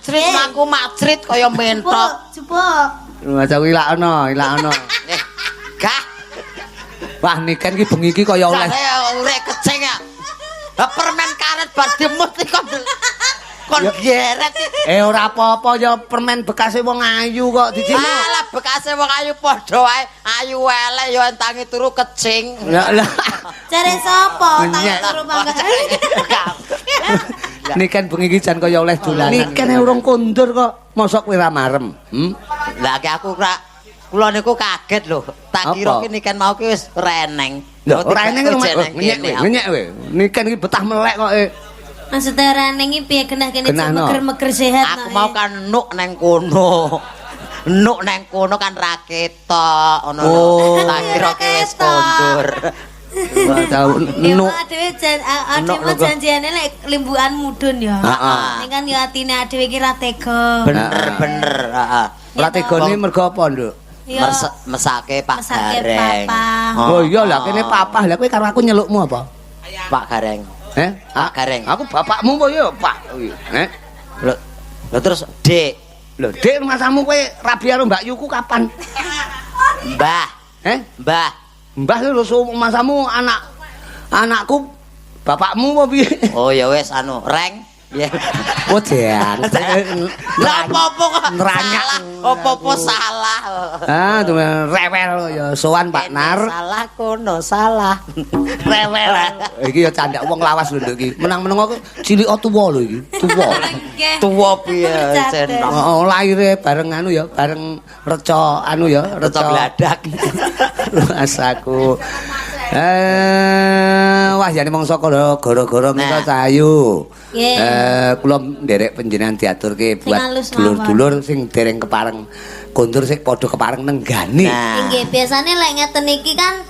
Macrit mlaku macrit kaya mentok. Jupuk. Maca kuwi ilakno, ilakno. Gah. Wah, niken ki bengi iki kaya oleh Jare urek kecing ya. Lah permen karet bar dimut iki kon geret. Ora apa-apa ya permen bekase wong ayu kok dijino. Alah bekase wong ayu padha wae, ayu elek ya entangi turu kecing. Lah lah. Jare sapa? Tangi turu mangga. Niken bengi iki jan kaya oleh dolanan. Niken urung kondur kok, mosok kowe ra marem. Lah ki aku ora kula niku kaget lho. Tak kira ki niken mau ki wis reneng. Lho ora eneng ngenyek kowe. Niken iki betah melek kok. Maksudnya ora eneng iki piye genah kene meger-meger sehat. Aku mau kan nuk neng kono. Nuk neng kono kan ra ketok ngono lho. Tak kira ki wis kondur. Nuk dhewe jan janjiane lek limbukan mudhun ya. Ning kan ya atine dhewe iki ra tega. Bener-bener, heeh. Ora tegane mergo apa, Nduk? Mesake Pak Gareng. Oh iya lah kene papah. Lah kowe karo aku nyelukmu apa? Pak Gareng. Pak Gareng. Aku bapakmu apa ya, Pak? Lho, lho terus Dik. Lho, Dik masamu kowe rabi karo Mbak Yuku kapan? Mbah. Mbah. Mbah lho masamu anakku bapakmu apa piye? Oh ya wis anu, Reng. Ya. Oh jan. Lah apa-apa kok salah, apa-apa salah. Ah, rewel ya sowan Pak Nar. Salah kono salah. Rewel. Iki ya candak wong lawas lho nduk iki. Menang-menang aku cilik tuwa lho iki. Tuwa. Tuwa piye senok. Heeh, lahire bareng anu ya, bareng reca anu ya, reca gladak. Masaku. Wah jane mangsa gara-gara menika cahayu. Kula nderek panjenengan diaturke buat dulur-dulur sing dereng kepareng kondur sing padha kepareng nenggani. Nggih, biasane lek ngeten iki kan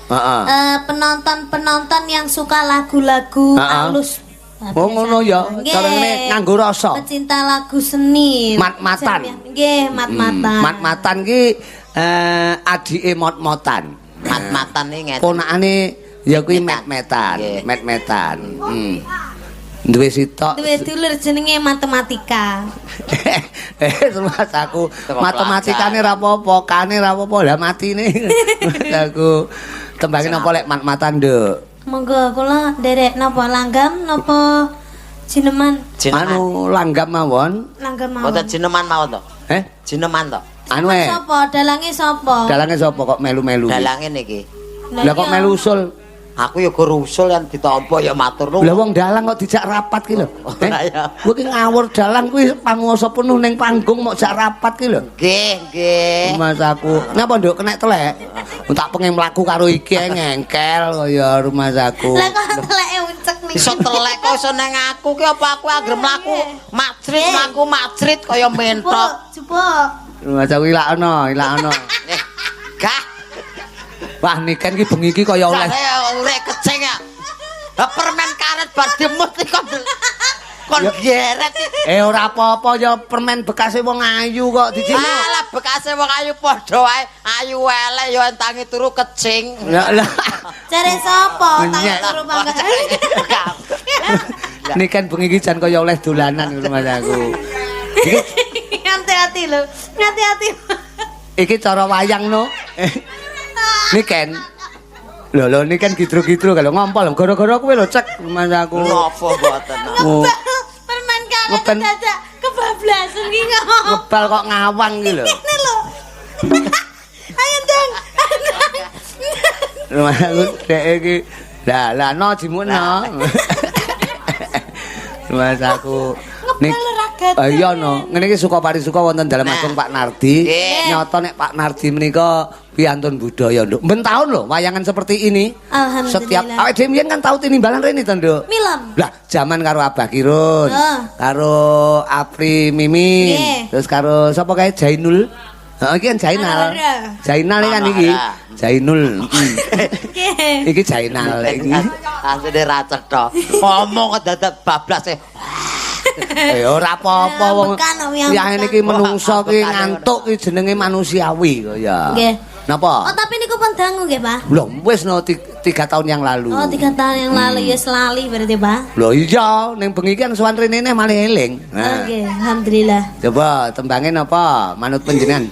penonton-penonton yang suka lagu-lagu halus. Oh ngono ya, cara ngene nganggo rasa. Pecinta lagu seni. Mat-matan. Nggih, mat-matan. Mat-matan ki adike mot-motan. Mat-matan iki ngeten. Ponakane ya kuwi met-metan, met-metan. Duwe sitok. Duwe dulur jenenge matematika. Terus aku matematikane ra apa-apa, kane ra apa-apa, lah matine. Aku tembange napa lek mat-matan, Nduk? Monggo kula nderek napa langgam napa jineman? Anu langgam mawon. Langgam mawon. Mboten jineman mawon to? Jineman to? Anu sapa? Dalange sapa? Dalange sapa kok melu-melu? Dalange niki. Lah kok melu usul? Aku ya gur usul yang ditampa ya matur nuwun. Lah wong dalang kok dijak rapat ki lho. Kowe ki ngawur dalang kuwi panguwasa penuh ning panggung mok jak rapat ki lho. Nggih, nggih. Mas aku. Napa nduk kenek telek? Tak pengen mlaku karo iki ngengkel kaya rumahku. Lah kok teleke uncek niki. Iso telek kok iso nang aku ki apa aku anggere mlaku macrit mlaku macrit kaya mentok. Jupuk. Maca kuwi ilakno, ilakno. Gah. Wah niken ki bengi iki kaya oleh urek kecing ya. Lah permen karet bar dimut iki kon geret. Ora apa-apa ya permen bekase wong ayu kok dijino. Alah bekase wong ayu padha wae, ayu elek ya entangi turu kecing. Lah lah. Jare sapa tangi turu mangga. Niken bengi iki jan kaya oleh dolanan rumahku. Iki hati-hati lho, hati-hati. Iki cara wayang no. Niken. Lho lho niken gidro-gidro kalau ngompol gara-gara kowe lho cek rumahku. Napa mboten. Permen karet dadak kebablasan ki ngomong. Ngebal kok ngawang ki lho. Ngene lho. Ayo ndang. Rumahku dek iki. Lah lah no jimukno. Rumahku. Iya no, ngene iki suka parisuka wonten dalem agung Pak Nardi. Nyata nek Pak Nardi menika piantun budaya, Nduk. Ben taun lho wayangan seperti ini. Setiap awake dhewe mbiyen kan tau tinimbalan rene to, Nduk. Milem. Lah, jaman karo Abah Kirun, karo Apri Mimin, terus karo sapa kae Jainul. Heeh, iki kan Jainal. Jainal kan iki. Jainul. Iki Jainal iki. Asline ra cetha. Ngomong kok dadak bablas e. Ora apa-apa wong yah iki menungso ki ngantuk ki jenenge manusiawi kok ya. Nggih. Napa? Oh, tapi niku pun dangu nggih, Pak? Lho, wis no 3 tahun yang lalu. Oh, 3 tahun yang lalu ya selali berarti, Pak. Lho iya, ning bengi iki kan sowan rene neh malah eling. Nah. Oke, alhamdulillah. Coba tembangin apa? Manut panjenengan.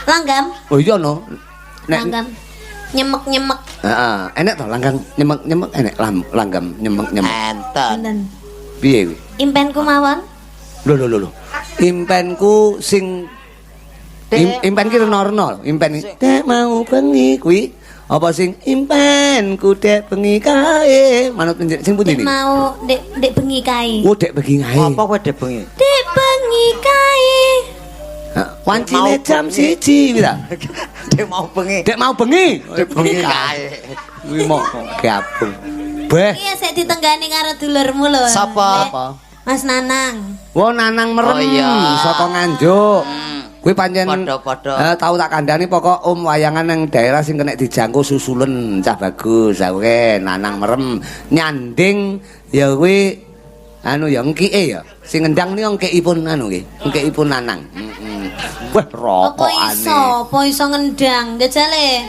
Langgam. Oh iya no. Nek Langgam. Nyemek-nyemek. Heeh, enek to langgam nyemek-nyemek enek langgam nyemek-nyemek. Enten. Piye kuwi? Impenku mawon. Lho lho lho lho. Impenku sing impen ki rena-rena lho, impen dek mau bengi kuwi apa sing impenku dek bengi kae manut sing pundi niki? Mau dek dek bengi kae. Oh, dek bengi kae. Apa kowe dek bengi? Dek bengi kae. Wancine jam 1 kuwi ta? Dek mau bengi. Dek mau bengi. Dek bengi kae. Kuwi mau gabung. Beh. Iya sik ditenggani karo dulurmu lho. Sapa? Apa? Mas Nanang. Wo Nanang merem oh, iya. Saka Nganjuk. Kuwi pancen padha-padha. Tau tak kandhani pokok om wayangan nang daerah sing kena dijangkau susulen cah bagus. Oke, Nanang merem nyanding ya kuwi anu ya engkike ya. Sing ngendang niku engkikipun anu nggih, engkikipun Nanang. Heeh. Wah, rokokane. Apa iso? Apa iso ngendang? Jajale.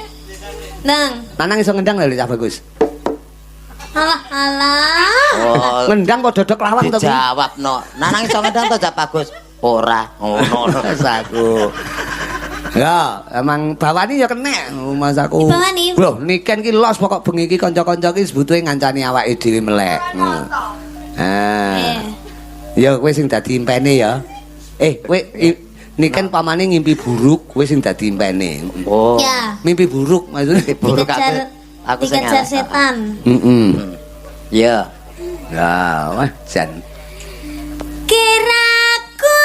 Nang. Nanang iso ngendang lho cah bagus. Alah alah. Oh, ngendang kok dodok lawang to. Dijawab no. Nanang iso ngendang to cah bagus? Ora, ngono aku. Ya, emang bawani ya kenek Mas aku. Bawani. Loh, niken ki los pokok bengi iki kanca-kanca ki sebutuhe ngancani awake dhewe melek. Ah. Ya kowe sing dadi impene ya. Kowe niken pamane ngimpi buruk, kowe sing dadi impene. Oh. Ya. Mimpi buruk maksudnya buruk aku sing dikejar setan. Heeh. Ya. Ya, wah jan. Kiraku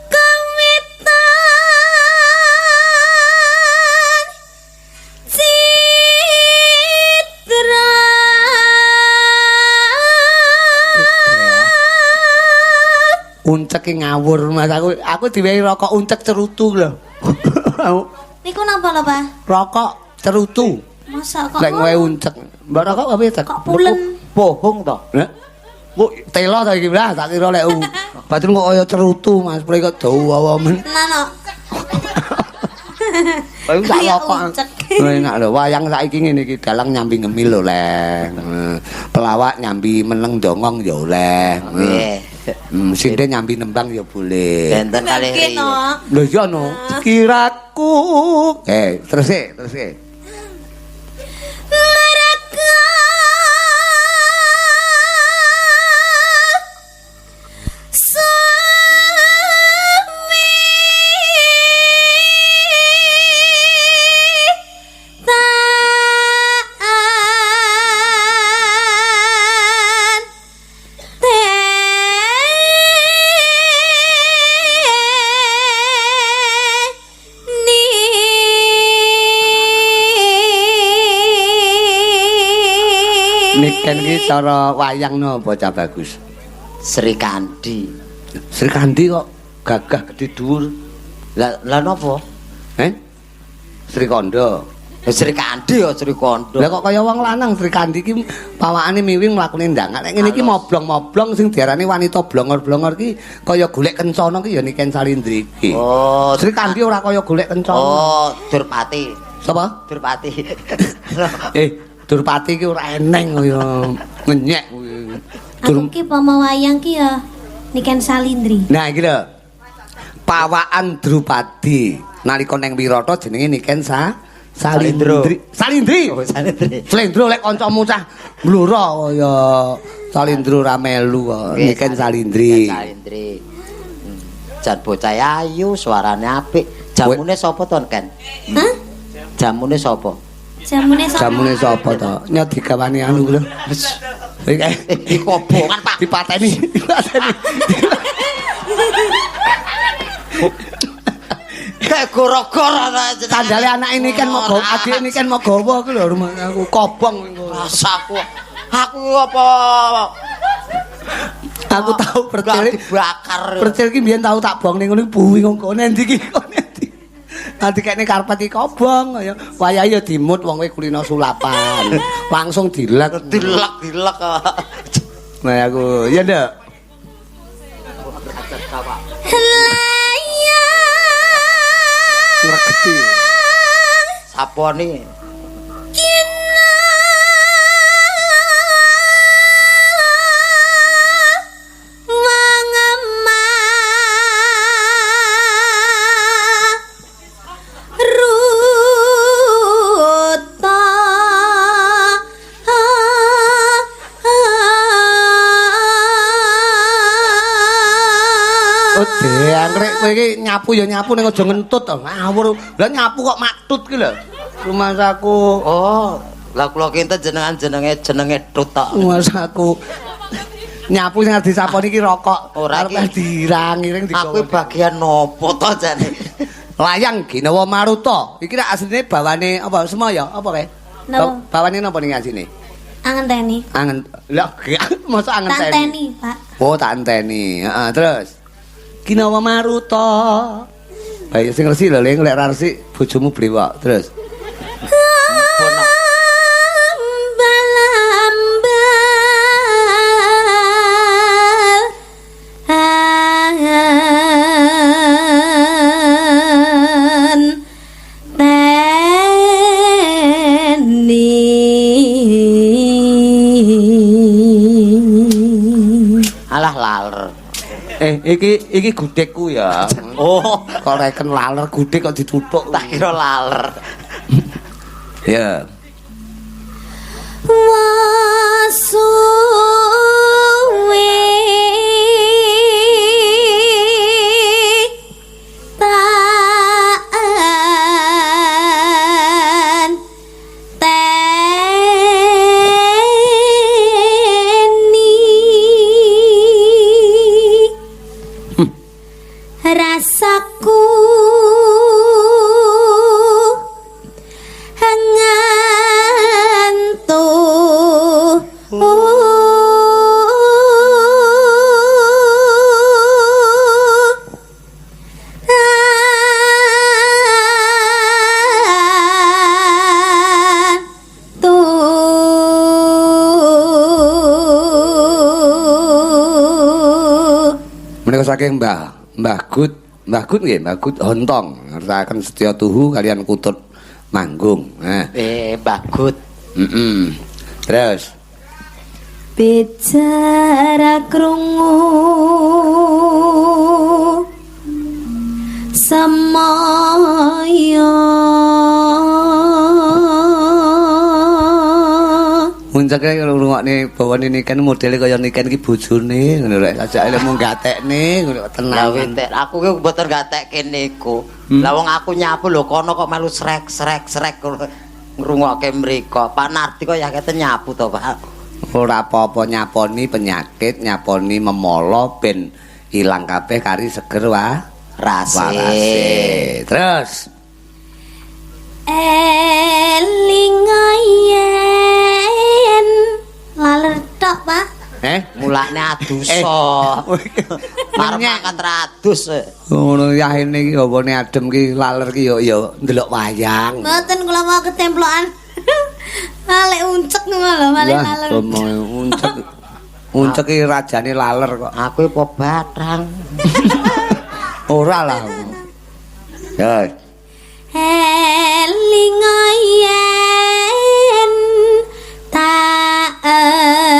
kawitan citra uncek ngawur Mas aku diwehi rokok uncek cerutu lho. Niku napa lho, Pak? Rokok cerutu. Masa kok lek ngowe uncek. Mbak rokok apa ya? Kok pulen? Bohong to. Lah. Kok telo ta iki lah tak kira lek batin kok kaya cerutu Mas, pre kok dawa men. Tenan kok. Kaya sak rokok. Enak lho, wayang saiki ngene iki dalang nyambi ngemil lho, Leng. Pelawak nyambi meneng dongong ya oleh. Nggih. Sinden nyambi nembang ya boleh. Benten kalih. Lho iya no. Kiraku. Terus e, terus e. Mereka semi taan Niken iki cara wayang napa cah bagus? Sri Kandi. Sri Kandi kok gagah gedhe dhuwur. Lah lah napa? Sri Kandha. Sri Kandi ya Sri Kandha. Lah kok kaya wong lanang Sri Kandi iki pawakane miwing mlakune ndangak. Nek ngene iki moblong-moblong sing diarani wanita blongor-blongor iki kaya golek kencana iki ya Niken Salindri iki. Oh, Sri Kandi ora kaya golek kencana. Oh, Durpati. Sapa? Durpati. Durpati ki ora eneng kaya ngenyek kuwi. Aku ki pomo wayang ki ya Niken Salindri. Nah iki lho. Pawakan Drupadi nalika neng Wirata jenenge Niken Salindri. Salindri. Oh, Salindri. Salindro lek kancamu cah mblora kaya Salindro ra melu kok. Niken Salindri. Salindri. Jan bocah ayu, suarane apik. Jamune sapa to, Ken? Hah? Jamune sapa? Jamune sapa? Jamune sapa to? Nyot digawani anu lho. Iki kobongan, Pak. Dipateni, dipateni. Kayak goro-goro sandale anak ini kan mau gawa, adik ini kan mau gawa aku lho rumah aku kobong rasaku. Aku apa? Aku tahu percil dibakar. Percil ki mbiyen tau tak bong ning ngono buwi kok endi iki kok endi. Nanti kene karpet iki kobong kaya wayahe ya dimut wong kowe kulino sulapan. Langsung dilek. Dilek-dilek. Nah aku ya ndak. Ngregeti. Saponi. Kowe iki nyapu ya nyapu ning aja ngentut to. Ngawur. Lah nyapu kok maktut ki lho. Rumasaku. Oh, lah kula kinten jenengan jenenge tut tok. Rumasaku. Nyapu sing arep disaponi iki rokok. Ora iki dirang-iring digawa. Aku bagian nopo to jane? Layang Ginawa Maruta. Iki rak asline bawane apa semaya apa kae? Bawane napa ning asline? Angenteni. Angen. Lah mosok angenteni. Tak enteni, Pak. Oh, tak enteni. Heeh, terus Ginawa Maruta. Baik sing resik lho, Ling, lek ra resik bojomu brewok. Terus. Alah laler. Iki gudegku ya. Oh, kok reken laler gudeg kok dituthuk. Tak kira laler. Ya. Wasuwe rasaku ngantuk Menika saking Mbah Gut. Mbah Gut nggih, Mbah Gut Hontong ngertakaken setya tuhu kalian kutut manggung. Nah. Mbah Gut. Heeh. Terus bicara krungu semaya. Muncake ngrungokne bawane niken modele kaya niken iki bojone ngono lho. Sajake mung gatekne ngono tenang. Lah witek aku ki mboten gatekke niku. Lah wong aku nyapu lho kono kok melu srek srek srek ngrungokke mriko. Pak Nardi kok ya kete nyapu to, Pak. Ora apa-apa nyaponi penyakit, nyaponi memolo ben ilang kabeh kari seger wa rase. Terus eling yen laler tok, Pak. Mulane adusa. Arep mangkat radus. Ngono yahene iki hawane adem ki laler ki ya ya ndelok wayang. Mboten kula mau ketemplokan. Malih uncek ngono lho, malih laler. Uncek. Uncek ki rajane laler kok. Aku apa batrang. Ora lah. Ya. Eling yen tak enteni.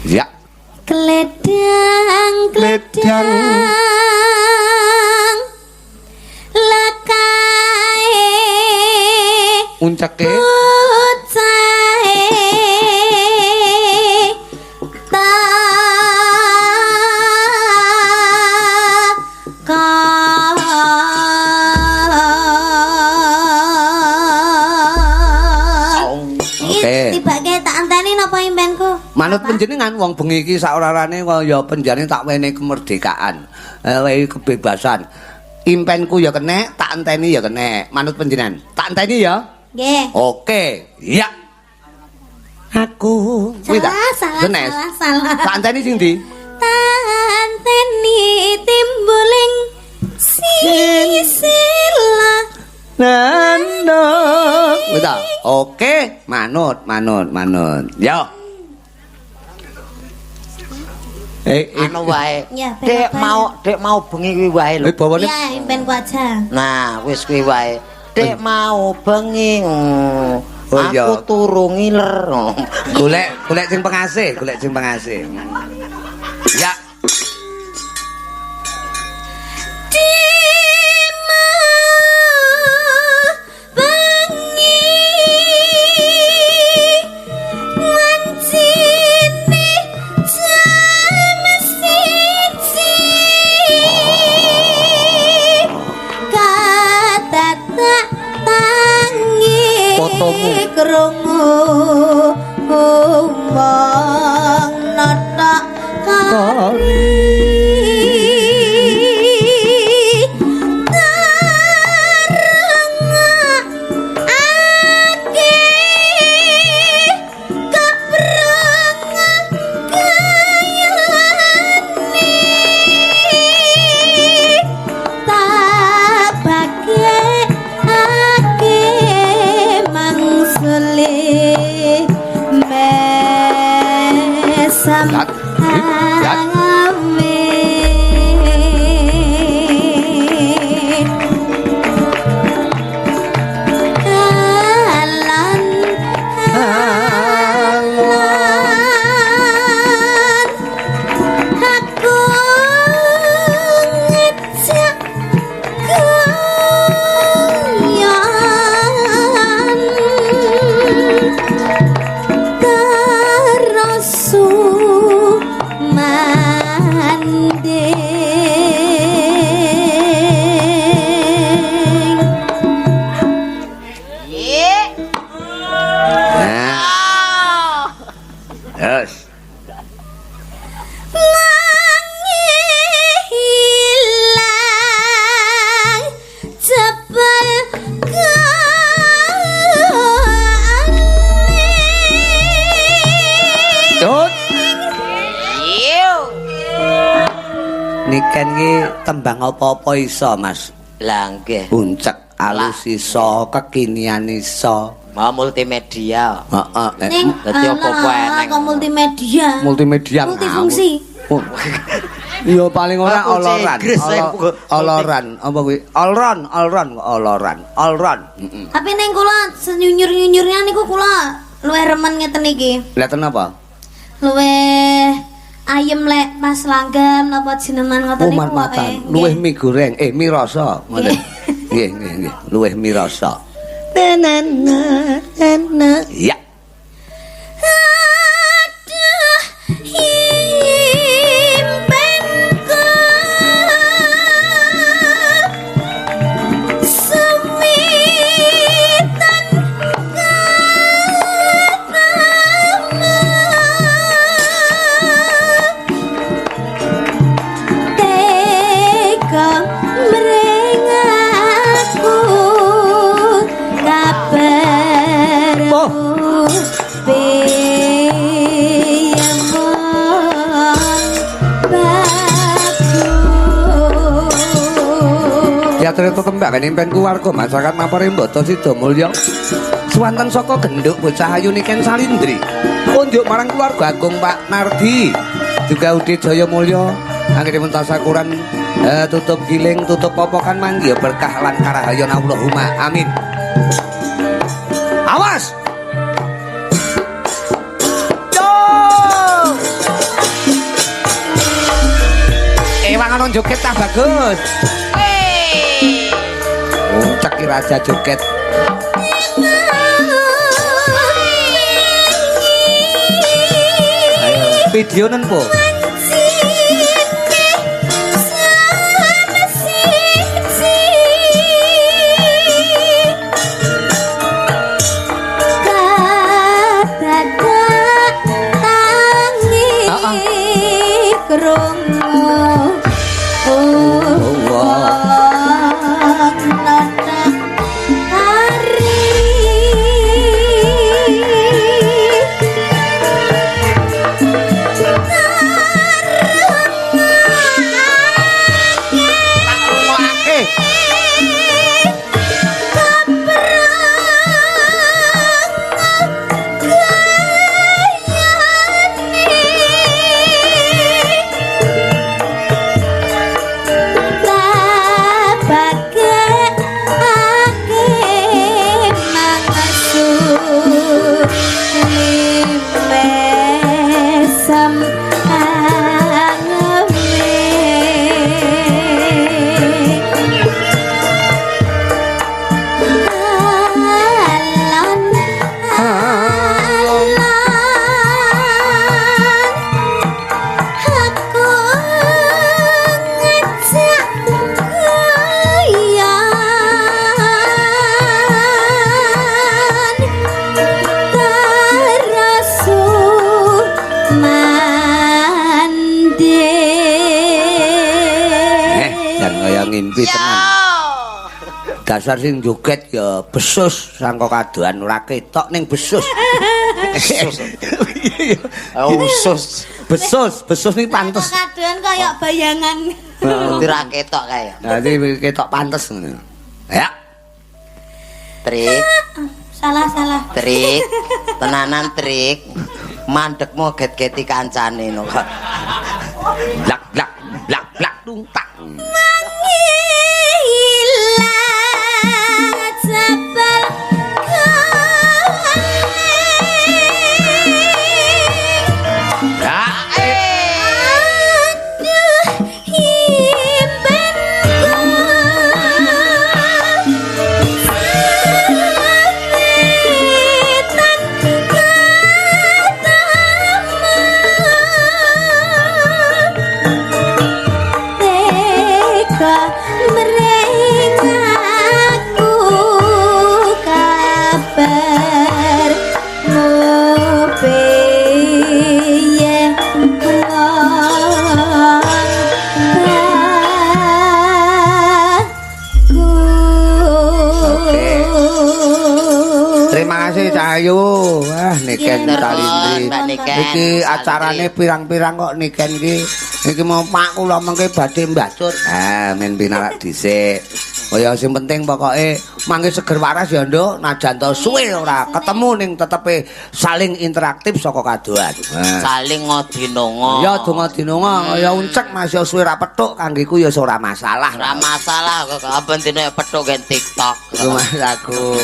Ya. Kledang kledang lakae unceke bocahe Oke. Tibake tak anteni napa impenku? Manut panjenengan wong bengi iki saorarane kaya penjane tak wenehi kemerdekaan, wenehi kebebasan. Impenku ya kenek, tak enteni ya kenek. Manut panjenengan. Tak enteni ya? Nggih. Oke. Iya. Aku salah, salah, salah. Tak enteni sing ndi? Tak enteni timbuling sisila. Nana. Wis. Oke, manut, manut, manut. Yo. Anu wae. Dek mau bengi kuwi wae lho. Iya, impenku aja. Nah, wis kuwi wae. Dek mau bengi. Aku turu ngiler. Golek sing pengasih, golek sing pengasih. Ya. Krungu wong notok kali tarengake keprengah kayane tabake ake mangsule mesam alan alan aku ngejak guyon terus manding. Nah. Terus. Hilang jebal Tut. Niken ki tembang apa-apa iso, Mas. Lah nggih. Uncek alus iso, kekinian iso. Mau multimedia. Heeh. Dadi apa-apa eneng. Kok multimedia. Multimedia. Multifungsi. Iya paling ora oloran. Oloran apa kuwi? Olron, olron kok oloran. Olron. Heeh. Tapi ning kula senyunyur-nyunyurnya niku kula luwih remen ngeten iki. Lha napa? Luwih ayem lek pas langgam napa jineman ngoten niku. Mat-matan, luwih mie goreng, mie rasa ngoten. Nggih, nggih, nggih, luwih mie rasa. Na na na na. Ya. Aduh, impenku semitan ketemu tega mrengaku kabar Ya cerita tembak impen keluarga masyarakat Mapore Mboto Sidomulyo. Swanten saka genduk bocah ayu Niken Salindri. Unjuk marang keluarga agung Pak Nardi. Juga Ude Jaya Mulya. Anggenipun tasakuran tutup giling, tutup popokan manggi berkah lan karahayon Allahumma amin. Awas. Yo. Ewang ana joget tah bagus. Ucek raja joget. Ayo, video nen po. ngimpi tenan. Dasar sing joget ya besus sangka kadohan ora ketok ning besus. Usus. Besus, besus iki pantes. Kadohan kaya bayangan. Dadi ra ketok kae. Dadi ketok pantes ngono. Ya. Trik, Salah salah. trik. Tenanan trik. Mandekmu get-geti kancane no kok. Blak blak blak blak tung tak. Mangilah jabal. Ya. Aduh impenku sawitan ketemu tega mring aku kabarmu piye wong Oke. Terima kasih Cahayu. Wah, Niken Iya, Salindri. Mbak Niken. Iki acarane pirang-pirang kok Niken iki. Iki mau Pak kula mengke badhe mbacur. Ah, men pinarak dhisik. Oh ya sing penting pokoke mangke seger waras ya, Nduk. Najan to suwe ora ketemu ning tetepe saling interaktif saka kadohan. Nah. Saling ngodinonga. Ya donga dinonga ya uncek Mas ya suwe ra petuk kanggeku ya ora masalah. Ora masalah kok aben dina petuk gen TikTok. Iku Mas aku.